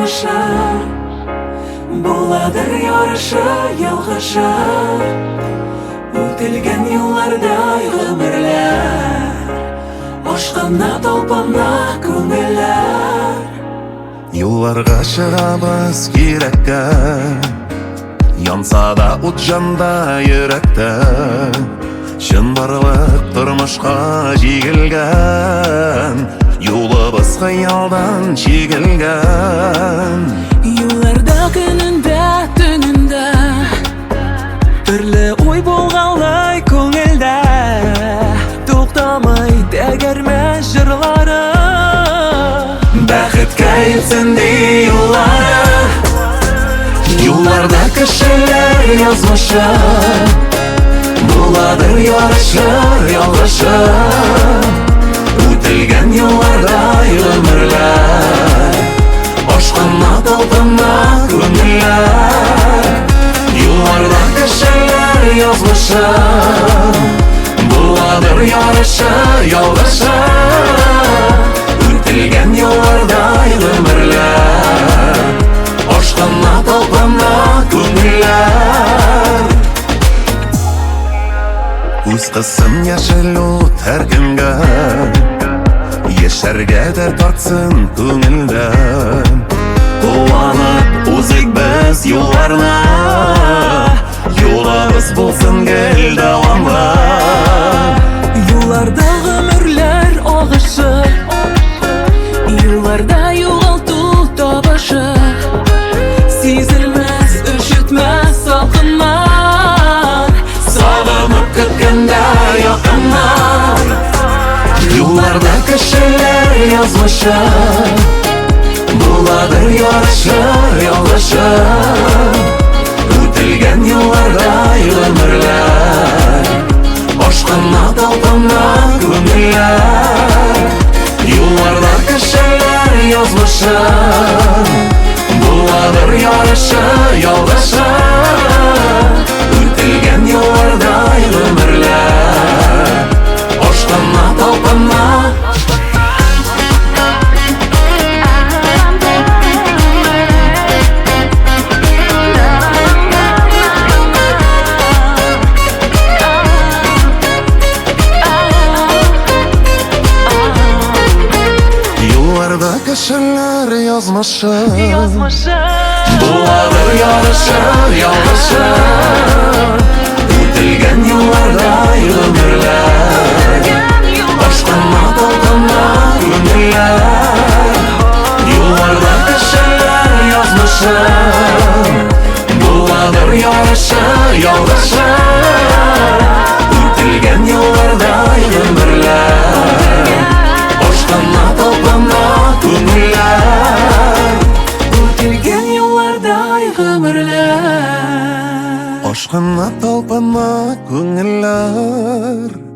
язмышы. Буладыр ярышы, ялгышы. Үтелгән юллардай гомерләр. Ашкына, талпына күңелләр. Юлларга чыгабыз кирәккә. Янса да ут җанда, йөрәктә. Чынбарлык тормышка җигелгән. Юлыбыз хыялдан чигелгән. Юлларда көнендә, төнендә төрле уй булгалай күңелдә. Туктамый тәгәрмәч җырлары. Бәхеткә илтсен ди юллары. Юлларда кешеләр язмышы. Буладыр ярышы, ялгышы. Үтелгән юллардай гомерләр. Ашкына, талпына күңелләр. Юлларда кешеләр язмышы. Буладыр ярышы, ялгышы. Үтелгән юллардай гомерләр. Ашкына, талпына күңелләр. Күз кыссын яшел ут һәркемгә. Яшәргә дә тартсын күңелдән. Куанып узыйк без юлларны. Юлыбыз булсын гел дәвамлы. Юлларда гомерләр агышы. Юлларда югалту табышы. Сизелмәс, өшетмәс салкыннар. Сагынып көткәндә якыннар. Юлларда кешеләр язмышы. Буладыр ярышы, ялгышы. Үтелгән юллардай гомерләр. Ашкына, талпына күңелләр. Юлларда кешеләр язмышы. Буладыр ярышы, ялгышы. Үтелгән юллардай гомерләр. Ашкына, талпына. Юлларда кешеләр язмышы. Язмышы. Буладыр ярышы, ялгышы. Үтелгән юллардай гомерләр. Ашкына, талпына күңелләр. Юлларда кешеләр язмышы. Буладыр ярышы, ялгышы. Үтелгән юллардай гомерләр. Ашкына, талпына күңелләр. Үтелгән юллардай гомерләр. Ашкына, талпына күңелләр.